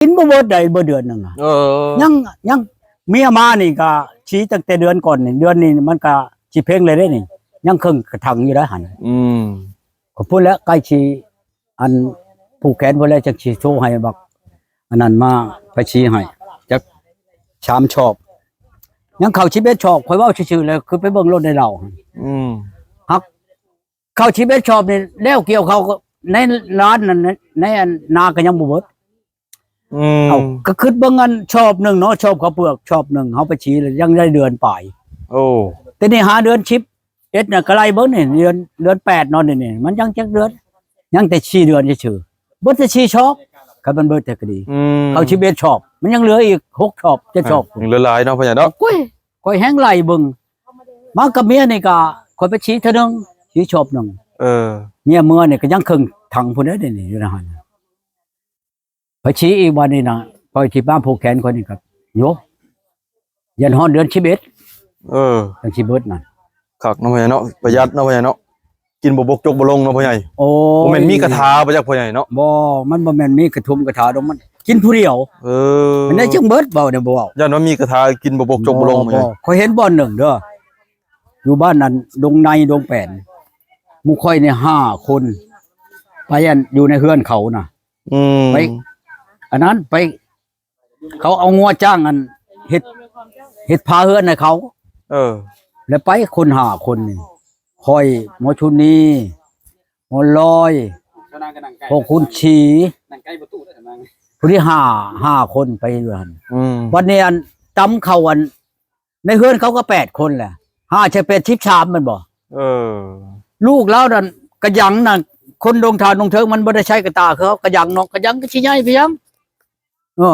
ກິນບໍ່ເບິດໄດ໋ ບໍ່ເດືອນໜຶ່ງນະ. ເອີ ຍັງ ຍັງເມຍມານີ້ກະສີຕັ້ງແຕ່ເດືອນກ່ອນນີ້ ເດືອນນີ້ມັນກະຊິເພັງແລ້ວເດ້ນີ້ ຍັງເຄິ່ງກະຖັງຢູ່ໄດ໋ຫັ້ນ. ອືມ ກໍພຸ້ນແຫຼະ ໃກ້ຊິ ອັນຜູກແຂນພຸ້ນແຫຼະ ຈັ່ງຊິໂທໃຫ້ບັກອັນນັ້ນມາໄປສີໃຫ້ຈັກສາມຊອບ ຍັງເຂົ້າສິບເອັດຊອບ. ຂ້ອຍເວົ້າຊື່ໆແຫຼະ ຄືໄປເບິ່ງໂລດໃນລາວ. ອືມ ຮັກ ເຂົ້າສິບເອັດຊອບນີ້ ແລ້ວກ່ຽວເຂົ້າໃນລານນັ້ນ ໃນອັນນາກໍຍັງບໍ່ເບິດ. ອືມ ເອົາ ກໍຄິດເບິ່ງອັນຊອບໜຶ່ງເນາະ ຊອບເຂົ້າເປືອກຊອບໜຶ່ງ ເຮົາໄປສີແລ້ວຍັງໄດ້ເດືອນປາຍ. ໂອ້ ແຕ່ນີ້ຫາເດືອນສິບເອັດນະ ກໍໄລ່ເບິ່ງນີ້ ເດືອນ ເດືອນແປດເນາະ ນີ້ ນີ້ມັນຍັງຈັກເດືອນ ຍັງແຕ່ສີ່ເດືອນຊື່ໆ ເບິດແຕ່ສີ່ຊອບ. ຄັນມັນເບິດແທ້ກໍດີ ອືມ ເຂົ້າສິບເອັດຊອບ ມັນຍັງເຫຼືອອີກຫົກຊອບ ເຈັດຊອບ ອາ ຍັງເຫຼືອຫຼາຍເນາະ ພໍ່ໃຫຍ່ເນາະ. ໂອ້ຍ ຂ້ອຍແຮ່ງໄລ່ເບິ່ງ ມາກັບເມຍນີ້ກໍຂ້ອຍໄປສີເທື່ອໜຶ່ງ ສີຊອບໜຶ່ງ. ເອີ ເມຍເມືອນີ້ກໍຍັງເຄິ່ງຖັງພຸ້ນເດ້ ນີ້ຢູ່ໃນຫັ້ນ ໄປສີອີກບາດນີ້ນະ ຂ້ອຍຊິມາຜູກແຂນຂ້ອຍນີ້ກໍ ໂຍ ຢ້ານຮອດເດືອນສິບເອັດ ເອີ ຈັ່ງຊິເບິດນັ້ນ. ຄັກເນາະ ພໍ່ໃຫຍ່ເນາະ ປະຢັດເນາະ ພໍ່ໃຫຍ່ເນາະ. ກິນບໍ່ບົກຈົກບໍ່ລົງເນາະພໍ່ໃຫຍ່. ໂອ້ຍ ບໍ່ແມ່ນມີກະຖາບໍ່ຈັກພໍ່ໃຫຍ່ເນາະ. ບໍ່ ມັນບໍ່ແມ່ນມີກະທຸມກະຖາດອກ ມັນກິນຜູ້ດຽວ. ເອີ ມັນໄດ້ຈັ່ງເບິດ ເວົ້າໄດ້ບໍ່ເວົ້າ ຢ້ານວ່າມີກະຖາກິນບໍ່ບົກຈົກບໍ່ລົງ. ບໍ່ ພໍ່ໃຫຍ່ ບໍ່ ຂ້ອຍເຫັນບ່ອນໜຶ່ງເດີ ຢູ່ບ້ານນັ້ນ ດົງໃນ ດົງແປນ ໝູ່ຂ້ອຍນີ້ຫ້າຄົນ ໄປອັນຢູ່ໃນເຮືອນເຂົານະ. ອືມ ໄປ ອັນນັ້ນໄປ ເຂົາເອົາງົວຈ້າງອັນເຮັດ ເຮັດຝາເຮືອນໃຫ້ເຂົາ. ເອີ ແລ້ວໄປຄົນຫ້າຄົນນີ້ ຂ້ອຍ ໝໍຊຸນີ ໝໍລອຍ ພໍ່ຄຸນສີ ຜູ້ທີ່ຫ້າ ຫ້າຄົນໄປຢູ່ຫັ້ນ. ອືມ ບັດນີ້ອັນຕຳເຂົ້າອັນ ໃນເຮືອນເຂົາກໍແປດຄົນແຫຼະ ຫ້າໃສ່ແປດ ສິບສາມແມ່ນບໍ່? ເອີ ລູກລາວນັ້ນກະຍັງນະ ຄົນດົງທາດດົງເທີງມັນບໍ່ໄດ້ໃຊ້ກະຕ່າຄືເຮົາ ກະຍັງເນາະ ກະຍັງກໍຊິໃຫຍ່ໄປຍັງ. ເອີ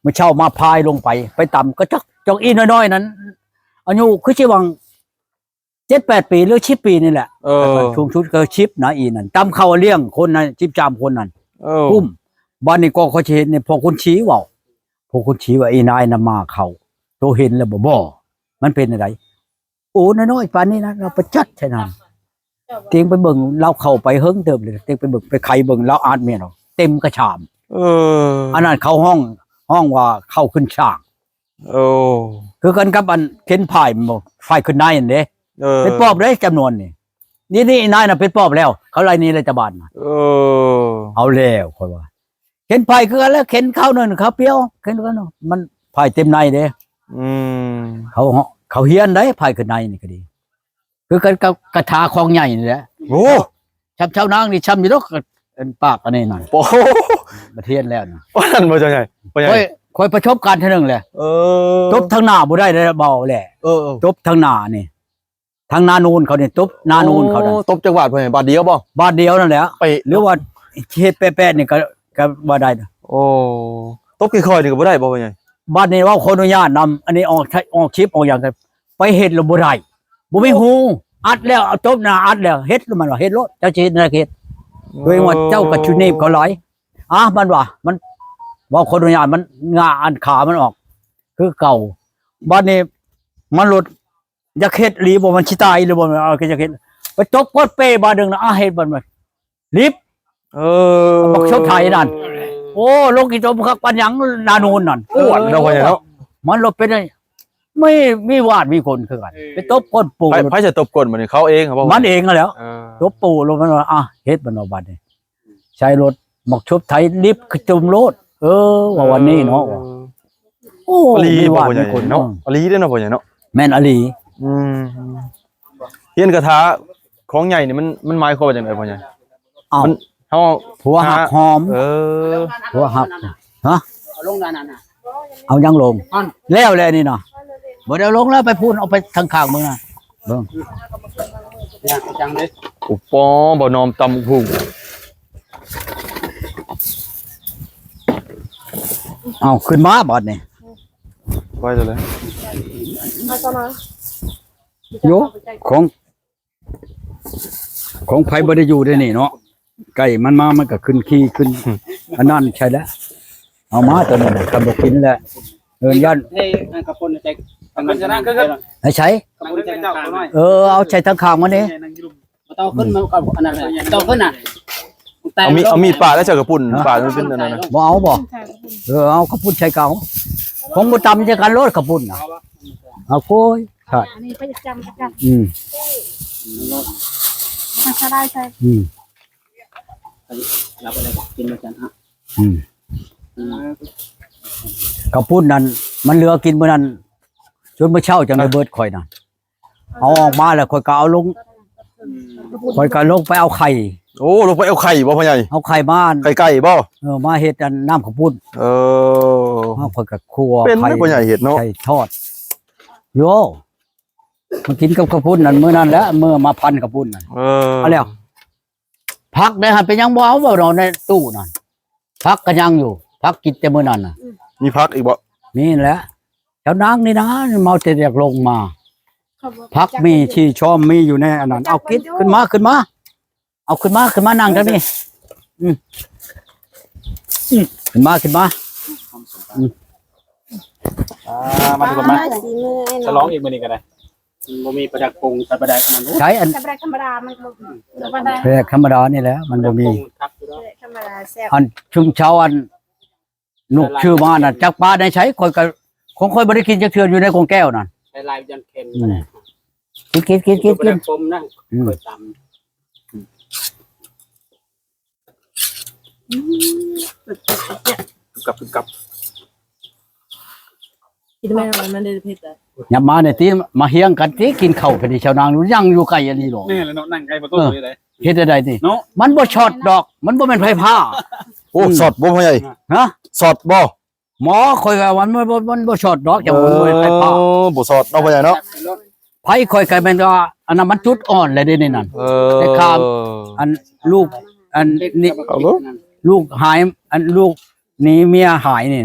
ມື້ເຊົ້າມາພາຍລົງໄປ ໄປຕຳ ກະຈັກ ຈັກອີນ້ອຍໆນັ້ນ ອາຍຸຄືຊິຫວ່າງເຈັດແປດປີ ຫຼື ສິບປີນີ້ແຫຼະ. ເອີ ສູງສຸດກໍສິບນະ ອີນັ້ນ ຕຳເຂົ້າລ້ຽງຄົນນັ້ນ ສິບສາມຄົນນັ້ນ. ເອີ ກຸ້ມ ບາດນີ້ກໍຂ້ອຍຊິເຫັນນີ້ ພໍ່ຄຸນສີເວົ້າ ພໍ່ຄຸນສີວ່າ ອີນາຍນຳມາເຂົ້າ ໂຕເຫັນແລ້ວບໍ່? ບໍ່ ມັນເປັນຈັ່ງໃດ? ໂອ້ ນ້ອຍໆປານນີ້ນະ ລາວໄປຈັດໃສ່ນັ້ນ ເຕັງໄປເບິ່ງ ລາວເຂົ້າໄປເຫິງເຕີບເລີຍ ເຕັງໄປເບິ່ງ ໄປໄຂເບິ່ງ ລາວອາດແມ່ນເນາະ ເຕັມກະຊາມ. ເອີ ອັນນັ້ນເຂົາຮ້ອງ ຮ້ອງວ່າເຂົ້າຂຶ້ນສ້າງ. ໂອ້ ຄືກັນກັບອັນເຂັນພາຍແມ່ນບໍ່? ພາຍຂຶ້ນນາຍຫັ້ນເດ້. ເອີ ເປັນປອບເດ້ຈຳນວນນີ້ ນີ້ໆ ນາຍນະເປັນປອບແລ້ວ ເຂົາໄລ່ໜີໄດ້ແຕ່ບ້ານນະ. ເອີ ເອົາແລ້ວຂ້ອຍວ່າ ເຂັນພາຍຄືກັນແຫຼະ ເຂັນຄາວໜຶ່ງຄາວປຽວ ເຂັນຄືກັນ ມັນພາຍເຕັມໃນເດ້. ອືມ ເຂົາ ເຂົາຮຽນໄດ໋ ພາຍຂຶ້ນໃນນີ້ກໍດີ ຄືກັນກັບກະຖາຂອງໃຫຍ່ນີ້ແຫຼະ. ໂອ້ ຊ່ຳເຈົ້ານາງນີ້ຊ່ຳຢູ່ດອກ ອັນປາກອັນນີ້ນະ. ໂອ້ ບັດຮຽນແລ້ວນະ ປານນັ້ນບໍ່ເຈົ້າໃຫຍ່? ພໍ່ໃຫຍ່ ຂ້ອຍ ຂ້ອຍປະສົບການເທື່ອໜຶ່ງແຫຼະ. ເອີ ຕົບທາງໜ້າບໍ່ໄດ້ເດ້ ເບົາແຫຼະ. ເອີໆ ຕົບທາງໜ້ານີ້ ທາງນານູນເຂົານີ້ ຕົບນານູນເຂົານັ້ນ. ໂອ້ ຕົບຈັກບາດ ພໍ່ໃຫຍ່? ບາດດຽວບໍ່? ບາດດຽວນັ້ນແຫຼະ ເປະ ຫຼືວ່າເຮັດແປະໆນີ້ກໍ ກໍບໍ່ໄດ້. ໂອ້ ຕົບຄ່ອຍໆນີ້ກໍບໍ່ໄດ້ບໍ່ ພໍ່ໃຫຍ່? ບາດນີ້ເວົ້າຂໍອະນຸຍາດນຳ ອັນນີ້ອອກ ອອກຄລິບອອກຫຍັງ ໄປເຮັດແລ້ວບໍ່ໄດ້ ບໍ່ມີຫູ ອັດແລ້ວ ເອົາຕົບໜ້າອັດແລ້ວ ເຮັດແລ້ວ ມັນວ່າເຮັດໂລດ ເຈົ້າຊິເຮັດແນວໃດກໍເຮັດ. ໂດຍວ່າເຈົ້າກໍຊິໜີບເຂົາຫຼາຍ ອາ ມັນວ່າ ມັນເວົ້າຂໍອະນຸຍາດ ມັນງາອັນຂາມັນອອກຄືເກົ່າ. ບາດນີ້ມັນໂລດ ຢາກເຮັດອີ່ຫຼີບໍ່ ມັນຊິຕາຍອີ່ຫຼີບໍ່ ເອົາ ກໍຢາກເຮັດ ໄປຕົບກ້ອນເປ້ບາດໜຶ່ງນະ ອາ ເຮັດບາດມັນ ລິບ ເອີ ບັກຊົບໄທນັ້ນ. ໂອ້ ລົງກິນຕົມຄັກປານຫຍັງ ນານູນນັ້ນ ເອີ ປວດ ເນາະ ພໍ່ໃຫຍ່ເນາະ. ມັນລົບເປັນ ມີ ມີວາດມີຄົນຄືກັນ ເອີ ໄປຕົບກົ້ນປູ ໃຜ ໃຜຈະຕົບກົ້ນບາດນີ້ ເຂົາເອງ ມັນເອງຫັ້ນແຫຼ້ວ. ເອີ ຕົບປູລົງ ມັນວ່າ ອາ ເຮັດບາດເນາະ ບາດນີ້ ໃສ່ລົດ ບັກຊົບໄທລິບຄືຈົມໂລດ. ເອີ ວ່າວັນນີ້ເນາະ ເອີ ໂອ້ ອີ່ຫຼີບໍ່ ພໍ່ໃຫຍ່ເນາະ? ອີ່ຫຼີເດ້ເນາະ ພໍ່ໃຫຍ່ເນາະ. ແມ່ນອີ່ຫຼີ. ອືມ ຮຽນຄາຖາຂອງໃຫຍ່ນີ້ ມັນ ມັນໝາຍຄວາມວ່າຈັ່ງໃດ ພໍ່ໃຫຍ່? ເອົ້າ ມັນ ເຮົາ ຜົວຮັກຫອມ. ເອີ ຜົວຮັກ ຮະ ເອົາລົງນັ້ນນະ ເອົາຫຍັງລົງ? ແລ້ວແຫຼະນີ້ນະ ບໍ່ໄດ້ເອົາລົງແລ້ວ ໄປພຸ້ນ ເອົາໄປທາງຂ້າງເບິ່ງນະ ເບິ່ງ ຍາກຈັງເດ້. ອຸປ ບໍ່ນອມຕຳບັກຫຸ່ງ. ເອົາ ຂຶ້ນມາບາດນີ້ ໄປເລີຍ ເອົາຊະມາ ໂຍ ຂອງ ຂອງໃຜບໍ່ໄດ້ຢູ່ໃນນີ້ເນາະ ໄກ່ມັນມາ ມັນກໍຂຶ້ນຂີ້ຂຶ້ນ ອັນນັ້ນໃຊ່ແລ້ວ ເອົາມາຕົວນັ້ນ ຄັນບໍ່ກິນແລ້ວ ເອີ ຢ້ານ ເອີ ອັນກະປົນໃສ່ ອັນນັ້ນ ໃຫ້ໃສ່ ກະປົນໃສ່ທາງຂ້າງ ເອີ ເອົາໃສ່ທາງຂ້າງມັນນີ້ ບໍ່ຕ້ອງຂຶ້ນ ມັນກໍອັນນັ້ນແຫຼະ ຕ້ອງຂຶ້ນນະ ມັນ ເອົາມີດ ເອົາມີດປາດແລ້ວເຈົ້າກະປຸ້ນ ຮະ? ປາດມັນເປັນອັນນັ້ນນະ. ບໍ່ເອົາບໍ່? ເອີ ເອົາກະປຸ້ນໃສ່ເກົ່າ. ຂອງບໍ່ຕຳໃສ່ກັນໂລດກະປຸ້ນນະ. ເອົາໂອ້ຍ ອັນນີ້ໄປຈຳກັນ. ອືມ ມາສະໄລໃສ່. ອືມ ລາວບໍ່ໄດ້ກິນນຳກັນ. ອືມ ກະປຸ້ນນັ້ນມັນເຫຼືອກິນມື້ນັ້ນ ຈົນມື້ເຊົ້າຈັ່ງໄດ້ເບິດຂ້ອຍນະ. ເອົາອອກມາແລ້ວຂ້ອຍກະເອົາລົງ ຂ້ອຍກະລົງໄປເອົາໄຂ່. ໂອ້ ລົງໄປເອົາໄຂ່ບໍ່ພໍ່ໃຫຍ່? ເອົາໄຂ່ມາ ໄຂ່ໄກ່ບໍ່? ເອີ ມາເຮັດອັນນ້ຳເຂົ້າປຸ້ນ. ເອີ ຂ້ອຍກະຂົ້ວ ເປັນໄຂ່ພໍ່ໃຫຍ່ເຮັດເນາະ ໃສ່ທອດ. ໂຢ ມາກິນກັບເຂົ້າປຸ້ນນັ້ນ ມື້ນັ້ນແຫຼະ ເມື່ອມາພັນເຂົ້າປຸ້ນນັ້ນ. ເອີ ເອົາແລ້ວ ຜັກໄດ້ຫັ້ນເປັນຫຍັງບໍ່ເອົາບໍ່ເນາະ ໃນຕູ້ນັ້ນ? ຜັກກະຍັງຢູ່ ຜັກກິນແຕ່ມື້ນັ້ນນະ. ມີຜັກອີກບໍ່? ມີແຫຼະ ເຈົ້ານາງນີ້ນະ ເມົາແຕ່ຢາກລົງມາ. ຜັກມີ ຊີ້ຊອມມີຢູ່ໃນອັນນັ້ນ. ເອົາກິນ ຂຶ້ນມາ ຂຶ້ນມາ ເອົາຂຶ້ນມາ ຂຶ້ນມານັ່ງທາງນີ້. ອືມ ອືມ ຂຶ້ນມາ ຂຶ້ນມາ. ອືມ ອ່າ ມາທຸກຄົນມາ ສະຫຼອງອີກມື້ນີ້ກະໄດ້. ມັນບໍ່ມີປາດັກປົງ ໃສ່ປາດັກນັ້ນ. ໃຊ້ອັນປາດັກທຳມະດາ ມັນບໍ່ ປາດັກທຳມະດານີ້ແຫຼະ ມັນບໍ່ມີ. ປາດັກປົງຄັກຢູ່ດອກ ປາດັກທຳມະດາແຊບ. ອັນຊຸມເຊົາ ອັນນົກຊື່ມານະ ຈັກປາໃນໃສ ຂ້ອຍກະ ຂອງຂ້ອຍບໍ່ໄດ້ກິນຈັກເທື່ອ ຢູ່ໃນກອງແກ້ວນັ້ນ. ໃສ່ຫຼາຍຢ້ານເຄັມ. ອືມ ກິນ ກິນ ກິນ ກິນ ປາດັກປົງນະ. ອືມ ຂ້ອຍຕຳ. ອືມ ກັບ ກັບ ກິນແມ່ ມັນໄດ້ເຜັດ. ຫຍັບມານີ້ຕິ ມາຮຽງກັນຕິ ກິນເຂົ້າກັນນີ້ ຊາວນາງ ຍັງຢູ່ໄກອັນນີ້ດອກ. ແມ່ນແຫຼະເນາະ ນັ່ງໄກບໍ່ຕົກເລີຍເດ້. ເຮັດແນວໃດນີ້? ເນາະ ມັນບໍ່ຊັອດດອກ ມັນບໍ່ແມ່ນໄຟຟ້າ. ໂອ້ ຊັອດບໍ່ພໍ່ໃຫຍ່? ຮະ? ຊັອດບໍ່? ໝໍ ຂ້ອຍວ່າມັນ ມັນ ມັນ ມັນບໍ່ຊັອດດອກ ຈັ່ງວ່າມັນບໍ່ໄດ້ໄຟຟ້າ. ເອີ ບໍ່ຊັອດເນາະ ພໍ່ໃຫຍ່ເນາະ. ໄຟຂ້ອຍກະແມ່ນວ່າ ອັນນັ້ນມັນຈຸດອ່ອນແລ້ວເດນີ້ນັ້ນ. ເອີ ແຕ່ຂ້າມ ອັນລູກ ອັນນີ້ ລູກຫາຍ ອັນລູກໜີເມຍຫາຍນີ້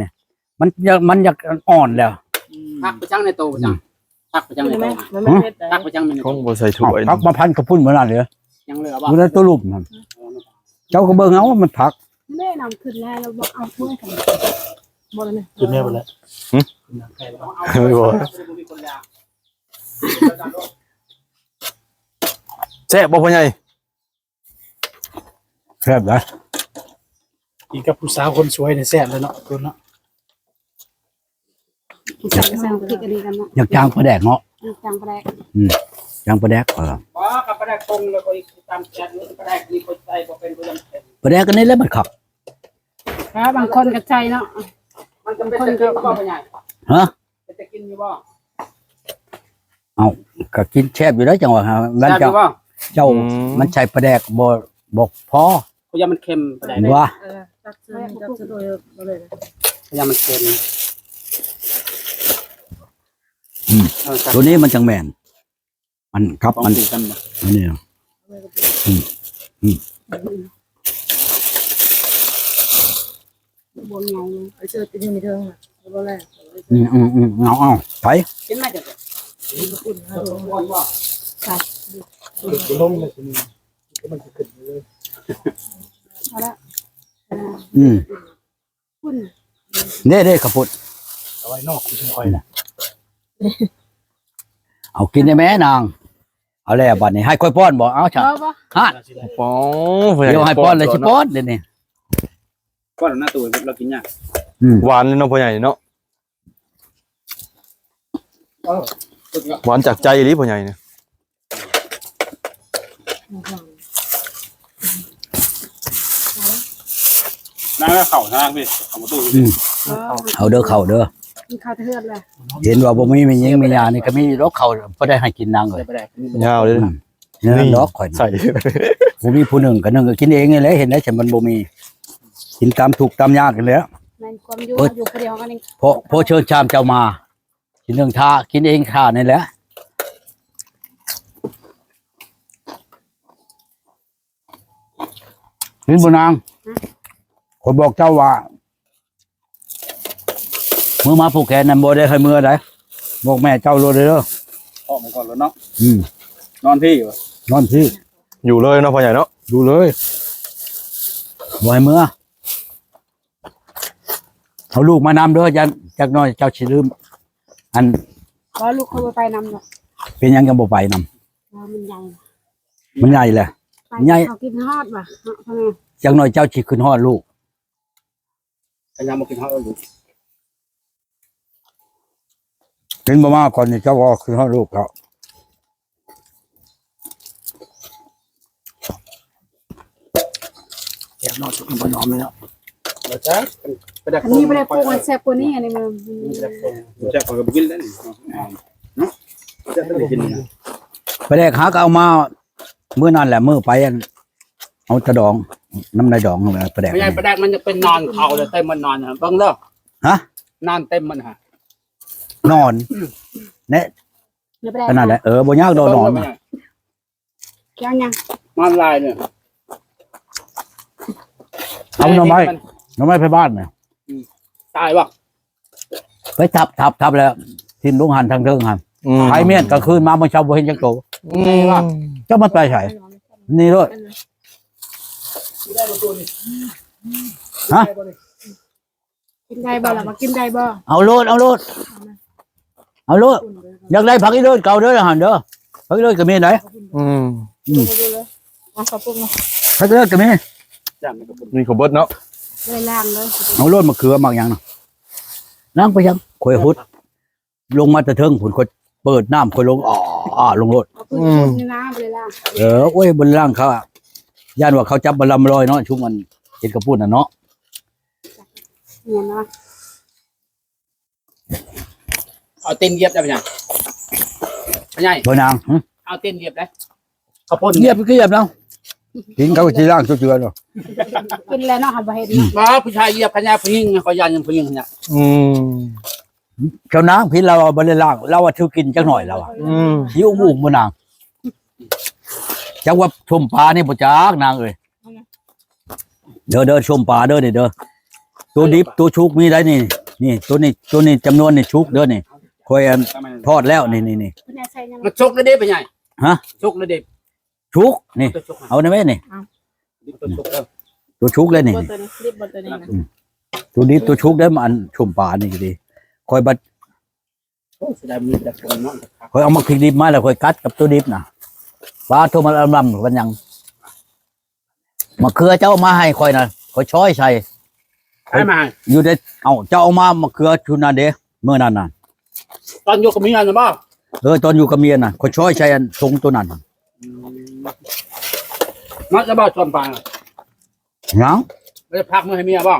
ມັນຢາກ ມັນຢາກອ່ອນແລ້ວ. ອືມ ພັກໄປຈັ່ງໃນໂຕ ອືມ ພັກໄປຈັ່ງໃນໂຕ ມັນບໍ່ເຮັດໄດ້. ພັກໄປຈັ່ງໃນໂຕ ຄົງບໍ່ໃສ່ຖ້ວຍ ພັກມາພັນກະປຸ້ນມື້ນັ້ນເລີຍ. ຍັງເຫຼືອບໍ່? ຢູ່ໃນໂຕລຸ່ມຫັ້ນ. ເຈົ້າກະເບິ່ງເອົາ ມັນຜັກ ແມ່ນຳຂຶ້ນແລ້ວ ແລ້ວບໍ່ເອົາຖ້ວຍກັນ. ບໍ່ໄດ້ແມ່ ຂຶ້ນແມ່ບໍ່ແລ້ວ. ຫຶ? ບໍ່ ແຊບບໍ່ພໍ່ໃຫຍ່? ແຊບນະ ກິນກັບຜູ້ສາວຄົນສວຍນີ້ແຊບເລີຍເນາະ ຄົນເນາະ. ໃສ່ ໃສ່ພລິກອັນນີ້ກັນເນາະ. ຢາກຈ້າງປາແດກເນາະ. ອືມ ຈ້າງປາແດກ. ອືມ ຈ້າງປາແດກ. ເອີ ບໍ່ ກັບປາແດກປົງແລ້ວກໍອີກຕາມແຊບ. ປາແດກນີ້ຂ້ອຍໃສ່ບໍ່ເປັນ ບໍ່ຢາກເປັນ ປາແດກອັນນີ້ແຫຼະມັນຄັກ. ບາງຄົນກະໃສ່ເນາະ. ມັນກະເປັນຕາກິນບໍ່ ພໍ່ໃຫຍ່? ຮະ? ເປັນຕາກິນຢູ່ບໍ່? ເອົ້າ ກະກິນແຊບຢູ່ເດ້ ຈັ່ງວ່າ ແຊບຢູ່ບໍ່? ເຈົ້າ ອືມ ມັນໃສ່ປາແດກບໍ່ ບໍ່ພໍ. ເພາະຢ້ານມັນເຄັມປາແດກ. ວ່າ ເອີ ຕັກເຊີນ ຕັກເຊີນໂດຍບໍ່ເລີຍ ຢ້ານມັນເຄັມ. ອືມ ເອີ ໂຕນີ້ມັນຈັ່ງແມ່ນ ອັນກັບມັນ ອັນນີ້. ອືມ ອືມ ບໍ່ໄງ ໄອ້ເຊີນຢູ່ນີ້ເທີງນະ ບໍ່ແລະ. ອືມ ອືມ ອືມ ເອົາ ເອົາ ໄປ ກິນມາຈັ່ງ ລງເລີຍ ມັນຊິຂຶ້ນເລີຍ. ເອົາລະ ອືມ ເດ້ ເດ້ ເຂົ້າປຸ້ນ ເອົາໄວ້ນອກ ຄືຂ້ອຍນະ. ເອົາກິນໄດ້ແມ້ນາງ. ເອົາແລ້ວບາດນີ້ ໃຫ້ຂ້ອຍປ້ອນບໍ່? ເອົາຊະ ຮະ ໂອ້ ດຽວໃຫ້ປ້ອນແລ້ວຊິປ້ອນເດນີ້. ປ້ອນໜ້າຕູ້ ລາວກິນຍາກ. ອືມ ຫວານເລີຍເນາະ ພໍ່ໃຫຍ່ເນາະ. ເອີ ຫວານຈາກໃຈອີ່ຫຼີພໍ່ໃຫຍ່ນີ້. ນາງເຂົ້າທາງພີ້ ເຂົ້າປະຕູພີ້. ອືມ ເອົາເດີ ເຂົ້າເດີ ກິນເຂົ້າແຕ່ເຮືອນແຫຼະ. ເຫັນວ່າບໍ່ມີແມ່ຍິງແມ່ຍ່ານີ້ກະມີດອກເຂົ້າ ພໍໄດ້ໃຫ້ກິນນາງເອີຍ. ຍາວເລີຍ ອືມ ນີ້ດອກຂ້ອຍ ໃສ່ ບໍ່ມີຜູ້ໜຶ່ງກະໜຶ່ງກະກິນເອງນີ້ແຫຼະ. ເຫັນໄດ້ຊັ້ນ ມັນບໍ່ມີ ກິນຕາມທຸກຕາມຍາກນີ້ແຫຼະ. ແມ່ນຄວາມຢູ່ ເອີ ຢູ່ຜູ້ດຽວກັນນີ້ ເພາະ ເພາະເຊີນຊາມເຈົ້າມາ ກິນເອງຖ້າ ກິນເອງຖ້ານີ້ແຫຼະ. ເຫັນບໍ່ນາງ? ຮະ? ຂ້ອຍບອກເຈົ້າວ່າ ມື້ມາຜູກແຂນນັ້ນບໍ່ໄດ້ໃຫ້ເມືອໃດ ບອກແມ່ເຈົ້າໂລດເດີ. ອອກມາກ່ອນໂລດເນາະ. ອືມ ນອນພີ້ ນອນພີ້ ຢູ່ເລີຍເນາະ ພໍ່ໃຫຍ່ເນາະ. ຢູ່ເລີຍ ບໍ່ໃຫ້ເມືອ. ເອົາລູກມານຳເດີ ຢ້ານຈັກໜ້ອຍເຈົ້າຊິລືມ. ອັນ ບໍ່ ລູກຂ້ອຍບໍ່ໄປນຳດອກ. ເປັນຫຍັງຈັ່ງບໍ່ໄປນຳ? ມັນໃຫຍ່ ມັນໃຫຍ່ແຫຼະ ໃຫຍ່ ເຂົາກິນຮອດວ່າ ເນາະ ພໍ່ແມ່. ຈັກໜ່ອຍເຈົ້າຊິຂຶ້ນຮອດລູກ. ພະຍາຍາມບໍ່ກິນຮອດລູກ. ກິນບໍ່ມາກ່ອນນີ້ ເຈົ້າກໍຄືຮອດລູກແລ້ວ. ແຊບເນາະ ສຸກບໍ່ຍອມເລີຍເນາະ. ບໍ່ຈັກ ປາແດກ ອັນນີ້ປາແດກໂປ່ງ ອັນແຊບກວ່ານີ້ ອັນນີ້ມັນ ປາແດກໂປ່ງ ແຊບ ຂ້ອຍກໍບໍ່ກິນແລ້ວນີ້ ເນາະ ແຊບ ໄດ້ກິນນີ້ນະ. ປາແດກຫາກໍເອົາມາ ມື້ນັ້ນແຫຼະ ມື້ໄປອັນ ເອົາຕາດອງ ນ້ຳໃນດອງ ປາແດກ ແມ່ນ ປາແດກມັນຈະເປັນນອນເຂົ້າເລີຍ ເຕັມມັນນອນ ເບິ່ງເດີ. ຮະ? ນອນເຕັມມັນຫະ ນອນ ແນ່ ຂະໜາດໃດ. ເອີ ບໍ່ຍາກດອກນອນ ຍັງໆ ນອນຫຼາຍເລີຍ. ເອົາໜໍ່ໄມ້ ໜໍ່ໄມ້ໄປບ້ານນະ ອືມ ຕາຍບໍ່? ໄປທັບ ທັບ ທັບແລ້ວ ຖິ້ມລົງຫັ້ນທາງເທິງຫັ້ນ ອືມ ໄປມ້ຽນກາງຄືນມາ ມື້ເຊົ້າບໍ່ເຫັນຈັກໂຕ ອືມ ເຈົ້າມັນໄປໃສ? ນີ້ໂລດ ຮະ? ກິນໄດ້ບໍ່ລະ? ວ່າກິນໄດ້ບໍ່? ເອົາໂລດ ເອົາໂລດ ເອົາໂລດ. ຢາກໄດ້ຜັກອີເລີດເກົ່າເດີຫັ້ນເດີ ຜັກອີເລີດກໍມີໄດ໋. ອືມ ອືມ ເອົາເຂົ້າປຸງ ຜັກອີເລີດກໍມີ ມີຄົວເບິດເນາະ. ໄດ້ລ້າງເລີຍ ເອົາໂລດ. ໝາກເຂືອ ໝາກຫຍັງນະ ລ້າງໄປຍັງ? ຂ້ອຍຫົດລົງມາແຕ່ເທິງພຸ້ນ ຂ້ອຍເປີດນ້ຳ ຂ້ອຍລົງ ອ້າ ອ້າ ລົງໂລດ. ເອົາປຶ້ມ ອືມ ນີ້ນະ ບໍ່ໄດ້ລ້າງ. ເອີ ໂອ້ຍ ບໍ່ໄດ້ລ້າງ ເຂົາຢ້ານວ່າເຂົາຈັບມາລຳລອຍເນາະ ຊຸມອັນເຮັດເຂົ້າປຸ້ນນະເນາະ. ແມ່ນເນາະ ເອົາຕີນຢຽບໄດ້ປະຫຍັງ? ພໍ່ໃຫຍ່ ພໍ່ນາງ ຫຶ? ເອົາຕີນຢຽບໄດ້ ເຂົ້າປຸ້ນຢຽບ ຢຽບເນາະ ຕີນເຂົາຊິລ້າງເຈື່ອເນາະ. ກິນແລ້ວເນາະ ເຮົາບໍ່ເຫັນເນາະ. ບໍ່ ຜູ້ຊາຍຢຽບພະຍາ ຜູ້ຍິງ ເຂົາຢ້ານຜູ້ຍິງນະ. ອືມ ເຈົ້ານາງ ຜິດລາວບໍ່ໄດ້ລ້າງ ລາວວ່າຖືກກິນຈັກໜ້ອຍລາວວ່າ. ອືມ ຫິວໝູກບໍ່ນາງ ຈັກວ່າສົ້ມປານີ້ບໍ່ຈັກນາງເອີຍ. ເດີ ເດີ ສົ້ມປາເດີນີ້ເດີ ໂຕດິບໂຕສຸກມີໄດ໋ນີ້. ນີ້ ໂຕນີ້ ໂຕນີ້ຈຳນວນນີ້ສຸກເດີນີ້ ຂ້ອຍອັນທອດແລ້ວນີ້ ນີ້ ນີ້ ມັນສຸກແລ້ວເດ້ ພໍ່ໃຫຍ່. ຮະ? ສຸກແລ້ວເດ້ ສຸກນີ້ ເອົາໄດ້ແມ່ນີ້ ດິບ ໂຕສຸກເດີ ໂຕສຸກແລ້ວນີ້ ດິບບໍ່ໂຕນີ້ນະ? ອືມ ໂຕດິບໂຕສຸກເດີ ອັນສົ້ມປານີ້ກໍດີ ຂ້ອຍບັດ ໂອ້ ເສຍດາຍມີແຕ່ຄົນເນາະ ຂ້ອຍເອົາໝາກພິກດິບມາແລ້ວ ຂ້ອຍກັດກັບໂຕດິບນະ ປາໂທ ມັນລຳໆ ມັນຫຍັງ. ໝາກເຂືອເຈົ້າເອົາມາໃຫ້ຂ້ອຍນະ ຂ້ອຍຊອຍໃສ່ ໃຜມາໃຫ້? ຢູ່ໃນ ເອົ້າ ເຈົ້າເອົາມາໝາກເຂືອຊຸນນັ້ນເດ້ ມື້ນັ້ນນະ ຕອນຢູ່ກັບເມຍນະບໍ່? ເອີ ຕອນຢູ່ກັບເມຍນະ ຂ້ອຍຊອຍໃສ່ອັນຖົງໂຕນັ້ນ. ອືມ ໝົດແລ້ວບໍ່ ຊອມປານະ? ຍັງ ບໍ່ໄດ້ຝາກເມືອໃຫ້ເມຍບໍ່?